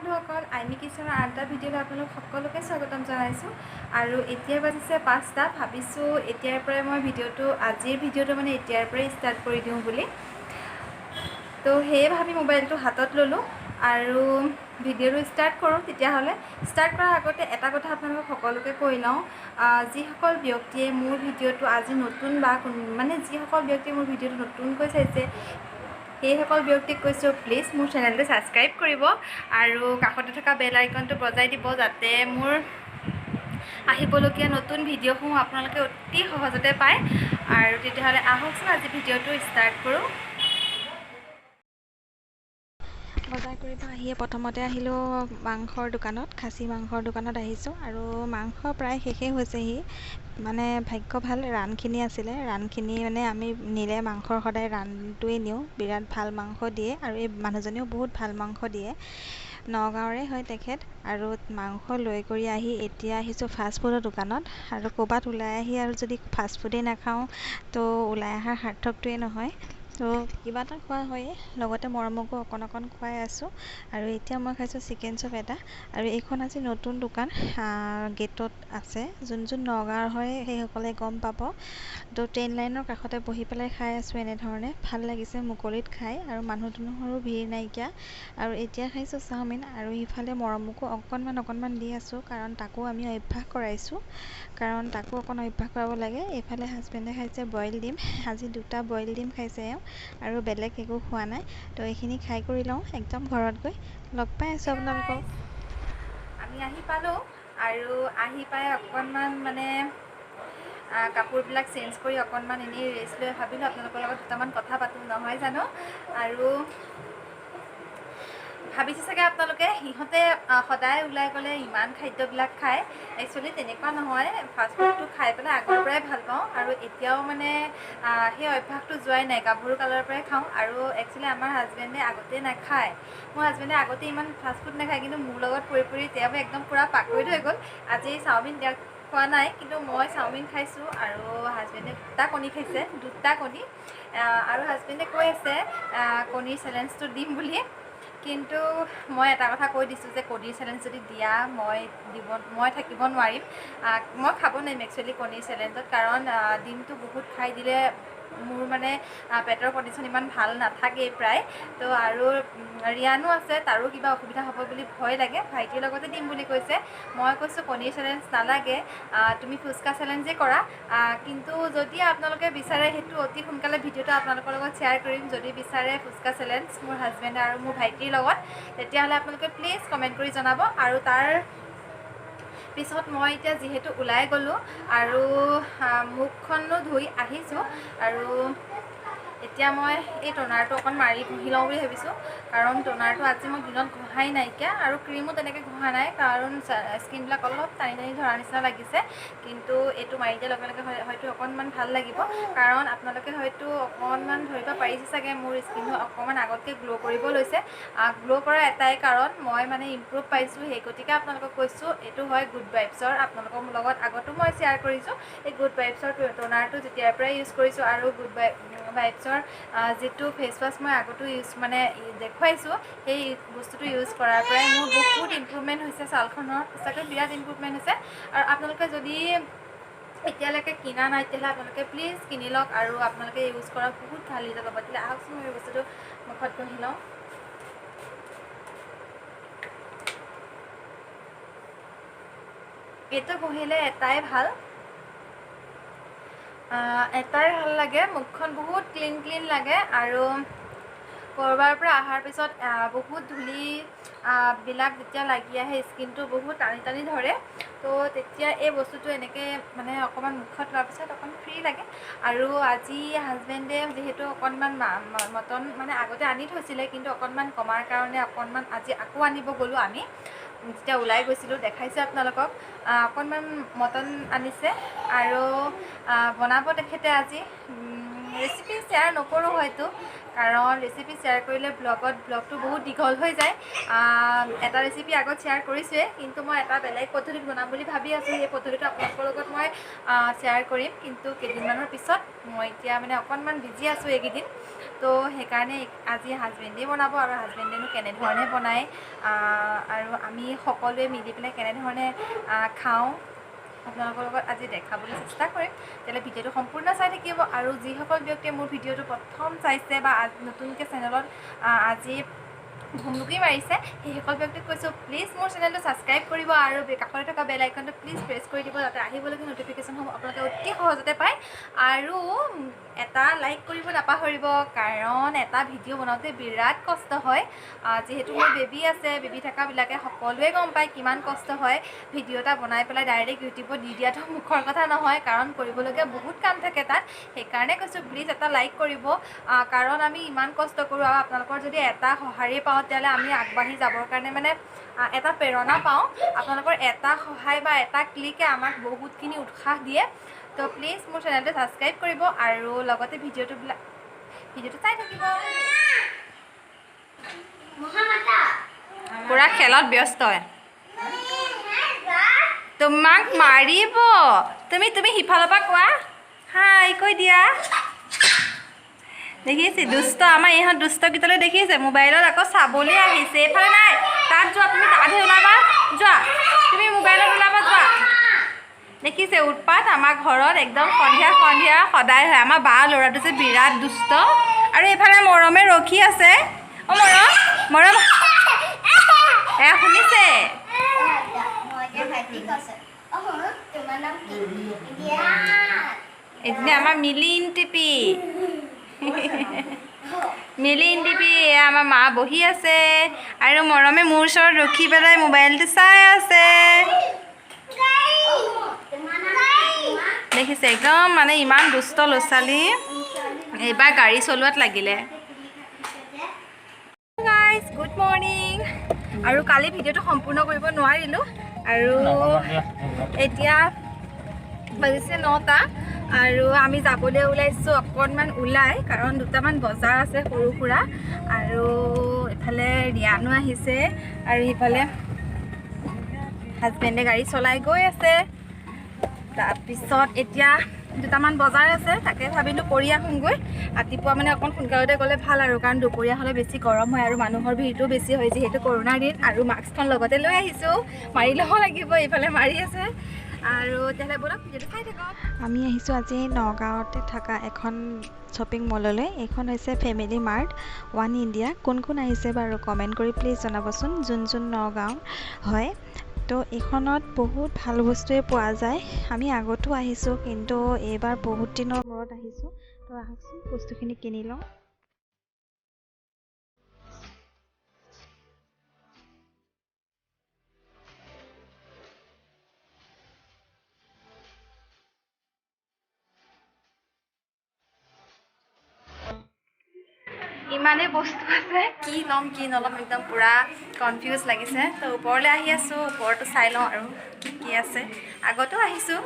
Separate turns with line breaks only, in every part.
বন্ধুসকল, আইমি কিচেনৰ আন এটা ভিডিঅ'লৈ আপোনালোক সকলোকে স্বাগতম জনাইছোঁ। আৰু এতিয়া বাজিছে 5টা। ভাবিছোঁ এতিয়াৰ পৰাই মই ভিডিঅ'টো, আজিৰ ভিডিঅ'টো মানে এতিয়াৰ পৰাই ষ্টাৰ্ট কৰি দিওঁ বুলি। তো সেয়ে ভাবি মোবাইলটো হাতত ল'লোঁ আৰু ভিডিঅ'টো ষ্টাৰ্ট কৰোঁ। তেতিয়াহ'লে ষ্টাৰ্ট কৰাৰ আগতে এটা কথা আপোনালোকক সকলোকে কৈ লওঁ, যিসকল ব্যক্তিয়ে মোৰ ভিডিঅ'টো আজি নতুন বা মানে যিসকল ব্যক্তিয়ে মোৰ ভিডিঅ'টো নতুনকৈ চাইছে, সেইসকল ব্যক্তিক কৈছোঁ প্লিজ মোৰ চেনেলটো ছাবস্ক্ৰাইব কৰিব আৰু কাষতে থকা বেল আইকনটো বজাই দিব, যাতে মোৰ আহিবলগীয়া নতুন ভিডিঅ'সমূহ আপোনালোকে অতি সহজতে পায়। আৰু তেতিয়াহ'লে আহকচোন আজি ভিডিঅ'টো ষ্টাৰ্ট কৰোঁ।
বজাৰ কৰিব আহিয়ে প্ৰথমতে আহিলোঁ মাংসৰ দোকানত, খাচী মাংসৰ দোকানত আহিছোঁ। আৰু মাংস প্ৰায় শেষেই হৈছেহি, মানে ভাগ্য ভাল ৰানখিনি আছিলে। ৰানখিনি মানে আমি নিলে মাংসৰ সদায় ৰানটোৱেই নিওঁ, বিৰাট ভাল মাংস দিয়ে। আৰু এই মানুহজনেও বহুত ভাল মাংস দিয়ে, নগাঁৱৰে হয় তেখেত। আৰু মাংস লৈ কৰি আহি এতিয়া আহিছোঁ ফাষ্টফুডৰ দোকানত। আৰু ক'ৰবাত ওলাই আহি আৰু যদি ফাষ্টফুডেই নাখাওঁ তো ওলাই অহাৰ সাৰ্থকটোৱেই নহয়। তো কিবা এটা খোৱা হয়েই, লগতে মৰমকো অকণ অকণ খুৱাই আছোঁ। আৰু এতিয়া মই খাইছোঁ চিকেন চপ এটা। আৰু এইখন আজি নতুন দোকান, গেটত আছে। যোন যোন নগাঁৱৰ হয় সেইসকলে গম পাব। তো ট্ৰেইন লাইনৰ কাষতে বহি পেলাই খাই আছোঁ এনেধৰণে, ভাল লাগিছে মুকলিত খাই। আৰু মানুহ দুনুহৰো ভিৰ নাইকিয়া। আৰু এতিয়া খাইছোঁ চাওমিন। আৰু ইফালে মৰমকো অকণমান অকণমান দি আছোঁ, কাৰণ তাকো আমি অভ্যাস কৰাইছোঁ, কাৰণ তাকো অকণ অভ্যাস কৰাব লাগে। এইফালে হাজবেণ্ডে খাইছে বইল ডিম, আজি 2টা বইল ডিম খাইছে এওঁ, আৰু বেলেগ একো খোৱা নাই। তো এইখিনি খাই কৰি লওঁ, একদম ঘৰত গৈ লগ পাই আছোঁ আপোনালোকক।
আমি আহি পালোঁ আৰু আহি পাই অকণমান মানে কাপোৰবিলাক চেঞ্জ কৰি অকণমান এনেই ৰেষ্ট লৈ ভাবিলোঁ আপোনালোকৰ লগত দুটামান কথা পাতোঁ, নহয় জানো? আৰু ভাবিছে চাগে আপোনালোকে সিহঁতে সদায় ওলাই গ'লে ইমান খাদ্যবিলাক খায়। একচুৱেলি তেনেকুৱা নহয়, ফাষ্টফুডটো খাই পেলাই আগৰ পৰাই ভাল পাওঁ আৰু এতিয়াও মানে সেই অভ্যাসটো যোৱাই নাই, গাভৰু কালৰ পৰাই খাওঁ। আৰু একচুৱেলি আমাৰ হাজবেণ্ডে আগতে নাখায়, মোৰ হাজবেণ্ডে আগতে ইমান ফাষ্টফুড নাখায়, কিন্তু মোৰ লগত পৰি পৰি তেওঁ একদম পূৰা পাকৈত হৈ গ'ল। আজি চাওমিন তেওঁক খোৱা নাই, কিন্তু মই চাওমিন খাইছোঁ আৰু হাজবেণ্ডে 2টা কণী খাইছে, 2টা কণী। আৰু হাজবেণ্ডে কৈ আছে কণীৰ চেলেঞ্জটো দিম বুলি, কিন্তু মই এটা কথা কৈ দিছোঁ যে কণীৰ চেলেঞ্জ যদি দিয়া মই থাকিব নোৱাৰিম, মই খাব নোৱাৰিম একচুৱেলি কণীৰ চেলেঞ্জত, কাৰণ ডিমটো বহুত খাই দিলে মোৰ মানে পেটৰ কণ্ডিশ্যন ইমান ভাল নাথাকেই প্ৰায়। তো আৰু ৰিয়ানো আছে, তাৰো কিবা অসুবিধা হ'ব বুলি ভয় লাগে, ভাইটিৰ লগতে দিম বুলি কৈছে। মই কৈছোঁ কণীৰ চেলেঞ্জ নালাগে, তুমি ফুচকা চেলেঞ্জেই কৰা। কিন্তু যদি আপোনালোকে বিচাৰে সেইটো অতি সোনকালে ভিডিঅ'টো আপোনালোকৰ লগত শ্বেয়াৰ কৰিম। যদি বিচাৰে ফুচকা চেলেঞ্জ মোৰ হাজবেণ্ড আৰু মোৰ ভাইটিৰ লগত, তেতিয়াহ'লে আপোনালোকে প্লিজ কমেণ্ট কৰি জনাব। আৰু তাৰ পিছত মই এতিয়া যিহেতু ওলাই গ'লোঁ আৰু মুখখনো ধুই আহিছোঁ, আৰু এতিয়া মই এই টনাৰটো অকণ মাৰি ঘঁহি লওঁ বুলি ভাবিছোঁ, কাৰণ টনাৰটো আজি মই দিনত ঘঁহাই নাইকিয়া আৰু ক্ৰীমো তেনেকৈ ঘঁহা নাই, কাৰণ স্কিনবিলাক অলপ টানি টানি ধৰা নিচিনা লাগিছে। কিন্তু এইটো মাৰি দিয়াৰ লগে লগে হয়তো অকণমান ভাল লাগিব, কাৰণ আপোনালোকে হয়তো অকণমান ধৰিব পাৰিছে চাগে মোৰ স্কিনটো অকণমান আগতকৈ গ্ল' কৰিব লৈছে। গ্ল' কৰাৰ এটাই কাৰণ মই মানে ইম্প্ৰুভ পাইছোঁ, সেই গতিকে আপোনালোকক কৈছোঁ এইটো হয় গুড ভাইবছৰ। আপোনালোকৰ লগত আগতো মই শ্বেয়াৰ কৰিছোঁ এই গুড ভাইবছৰ টনাৰটো যেতিয়াৰ পৰাই ইউজ কৰিছোঁ, আৰু গুড ভাইবছৰ যিটো ফেচ ৱাছ মই আগতো ইউজ মানে দেখুৱাইছোঁ, সেই বস্তুটো ইউজ কৰাৰ পৰাই মোৰ বহুত ইম্প্ৰুভমেণ্ট হৈছে ছালখনৰ, সঁচাকৈ বিৰাট ইম্প্ৰুভমেণ্ট হৈছে। আৰু আপোনালোকে যদি এতিয়ালৈকে কিনা নাই তেতিয়াহ'লে আপোনালোকে প্লিজ কিনি লওক আৰু আপোনালোকে ইউজ কৰক, বহুত ভাল ৰিজাল্ট পাব। তেতিয়াহ'লে আহকচোন মই বস্তুটো মুখত ঘঁহি লওঁ। এইটো ঘঁহিলে এটাই ভাল, এটাই ভাল লাগে, মুখখন বহুত ক্লিন ক্লিন লাগে। আৰু ক'ৰবাৰ পৰা অহাৰ পিছত বহুত ধূলি বিলাক যেতিয়া লাগি আহে স্কিনটো বহুত টানি টানি ধৰে, তো তেতিয়া এই বস্তুটো এনেকৈ মানে অকণমান মুখত লোৱাৰ পিছত অকণ ফ্ৰী লাগে। আৰু আজি হাজবেণ্ডে যিহেতু অকণমান মটন মানে আগতে আনি থৈছিলে, কিন্তু অকণমান কমাৰ কাৰণে অকণমান আজি আকৌ আনিব গ'লোঁ আমি, যেতিয়া ওলাই গৈছিলোঁ দেখাইছোঁ আপোনালোকক। অকণমান মটন আনিছে আৰু বনাব তেখেতে আজি। ৰেচিপি শ্বেয়াৰ নকৰোঁ হয়তো, কাৰণ ৰেচিপি শ্বেয়াৰ কৰিলে ব্লগটো বহুত দীঘল হৈ যায়। এটা ৰেচিপি আগত শ্বেয়াৰ কৰিছোঁৱে, কিন্তু মই এটা বেলেগ পদ্ধতিত বনাম বুলি ভাবি আছোঁ। সেই পদ্ধতিটো আপোনালোকৰ লগত মই শ্বেয়াৰ কৰিম, কিন্তু কেইদিনমানৰ পিছত। মই এতিয়া মানে অকণমান বিজি আছোঁ এইকেইদিন, তো সেইকাৰণে আজি হাজবেণ্ডেই বনাব। আৰু হাজবেণ্ডেনো কেনেধৰণে বনায় আৰু আমি সকলোৱে মিলি পেলাই কেনেধৰণে খাওঁ আপোনালোকৰ লগত আজি দেখাবলৈ চেষ্টা কৰিম। তেতিয়াহ'লে ভিডিঅ'টো সম্পূৰ্ণ চাই থাকিব। আৰু যিসকল ব্যক্তিয়ে মোৰ ভিডিঅ'টো প্ৰথম চাইছে বা নতুনকৈ চেনেলত আজি ভুমুকি মাৰিছে, সেইসকল ব্যক্তিক কৈছোঁ প্লিজ মোৰ চেনেলটো ছাবস্ক্ৰাইব কৰিব আৰু কাষতে থকা বেল আইকনটো প্লিজ প্ৰেছ কৰি দিব, যাতে আহিবলগীয়া ন'টিফিকেশ্যনসমূহ আপোনালোকে অতি সহজতে পায়। আৰু এটা লাইক কৰিব নাপাহৰিব, কাৰণ এটা ভিডিঅ' বনাওঁতে বিৰাট কষ্ট হয়। যিহেতু মোৰ বেবী আছে, বেবী থকাবিলাকে সকলোৱে গম পায় কিমান কষ্ট হয়। ভিডিঅ' এটা বনাই পেলাই ডাইৰেক্ট ইউটিউবত দি দিয়াটো মুখৰ কথা নহয়, কাৰণ কৰিবলগীয়া বহুত কাম থাকে তাত। সেইকাৰণে কৈছোঁ প্লিজ এটা লাইক কৰিব, কাৰণ আমি ইমান কষ্ট কৰোঁ আৰু আপোনালোকৰ যদি এটা সঁহাৰি পাওঁ তেতিয়াহ'লে আমি আগবাঢ়ি যাবৰ কাৰণে মানে এটা প্ৰেৰণা পাওঁ। আপোনালোকৰ এটা সহায় বা এটা ক্লিকে আমাক বহুতখিনি উৎসাহ দিয়ে। তো প্লিজ মোৰ চেনেলটো ছাবস্ক্ৰাইব কৰিব আৰু লগতে ভিডিঅ'টো চাই থাকিব। পূৰা খেলত ব্যস্ত, তোমাক মাৰিব। তুমি তুমি সিফালৰ পৰা কোৱা হাই কৈ দিয়া। দেখিছে দুষ্ট আমাৰ ইহঁত দুষ্টকেইটালৈ দেখিছে, মোবাইলত আকৌ চাবলৈ আহিছে। এইফালে নাই, তাত যোৱা, তুমি তাতহে ওলাবা, যোৱা তুমি মোবাইলত ওলাবা যোৱা। দেখিছে উৎপাত আমাৰ ঘৰত একদম সন্ধিয়া সন্ধিয়া সদায় হয়। আমাৰ বা ল'ৰাটো যে বিৰাট দুষ্ট। আৰু এইফালে মৰমে ৰখি আছে। অ' মৰম, মৰম এয়া শুনিছে? এতিয়া আমাৰ মিলিন টিপি, মিলিন টিপি, এয়া আমাৰ মা বহি আছে আৰু মৰমে মোৰ ওচৰত ৰখি পেলাই মোবাইলটো চাই আছে। দেখিছে একদম মানে ইমান দুষ্ট ল'ৰা ছোৱালী। এইবাৰ গাড়ী চলোৱাত লাগিলে। Guys good morning. আৰু কালি ভিডিঅ'টো সম্পূৰ্ণ কৰিব নোৱাৰিলোঁ। আৰু এতিয়া বাজিছে 9টা আৰু আমি যাবলৈ ওলাইছোঁ অকণমান ওলাই, কাৰণ দুটামান বজাৰ আছে সৰু সুৰা। আৰু এইফালে ৰিয়ানো আহিছে আৰু সিফালে হাজবেণ্ডে গাড়ী চলাই গৈ আছে। তাৰপিছত এতিয়া দুটামান বজাৰ আছে, তাকে ভাবিলোঁ কৰি আহোঁগৈ। ৰাতিপুৱা মানে অকণ সোনকালতে গ'লে ভাল আৰু, কাৰণ দুপৰীয়া হ'লে বেছি গৰম হয় আৰু মানুহৰ ভিৰটো বেছি হয়, যিহেতু কৰোণাৰ দিন। আৰু মাস্কখন লগতে লৈ আহিছোঁ, মাৰি ল'ব লাগিব, এইফালে মাৰি আছে। আৰু তেতিয়াহ'লে ব'লক ভিডিঅ'টো চাই থাকক।
আমি আহিছোঁ আজি নগাঁৱতে থকা এখন শ্বপিং মললৈ। এইখন হৈছে ফেমিলি মাৰ্ট ওৱান ইণ্ডিয়া। কোন কোন আহিছে বাৰু কমেণ্ট কৰি প্লিজ জনাবচোন, যোন যোন নগাঁও হয়। তো এইখনত বহুত ভাল বস্তুৱে পোৱা যায়। আমি আগতো আহিছোঁ, কিন্তু এইবাৰ বহুত দিনৰ মূৰত আহিছোঁ। তো আহকচোন বস্তুখিনি কিনি লওঁ।
ইমানেই বস্তু আছে, কি ল'ম কি নল'ম একদম পূৰা কনফিউজ লাগিছে। তো ওপৰলৈ আহি আছোঁ, ওপৰতো চাই লওঁ আৰু কি কি আছে। আগতেও আহিছোঁ,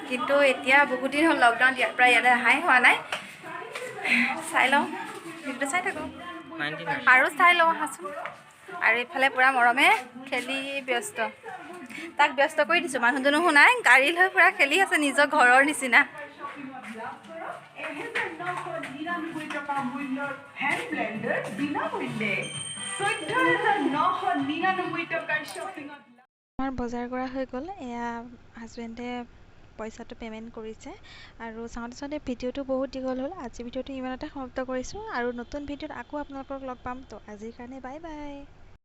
কিন্তু এতিয়া বহুত দিন হ'ল লকডাউন দিয়াৰ পৰা ইয়ালৈ অহাই হোৱা নাই। চাই লওঁ, ভিডিঅ'টো চাই থাকোঁ আৰু চাই লওঁ আহাচোন। আৰু এইফালে পূৰা মৰমে খেলি ব্যস্ত, তাক ব্যস্ত কৰি দিছোঁ। মানুহজনো শুনাই গাড়ী লৈ পূৰা খেলি আছে নিজৰ ঘৰৰ নিচিনা।
আমাৰ বজাৰ কৰা হৈ গ'ল। এয়া হাজবেণ্ডে পইচাটো পে'মেণ্ট কৰিছে। আৰু চাওঁতে চাওঁতে ভিডিঅ'টো বহুত দীঘল হ'ল। আজি ভিডিঅ'টো ইমানতে সমাপ্ত কৰিছোঁ আৰু নতুন ভিডিঅ'ত আকৌ আপোনালোকক লগ পাম। তো আজিৰ কাৰণে বাই বাই।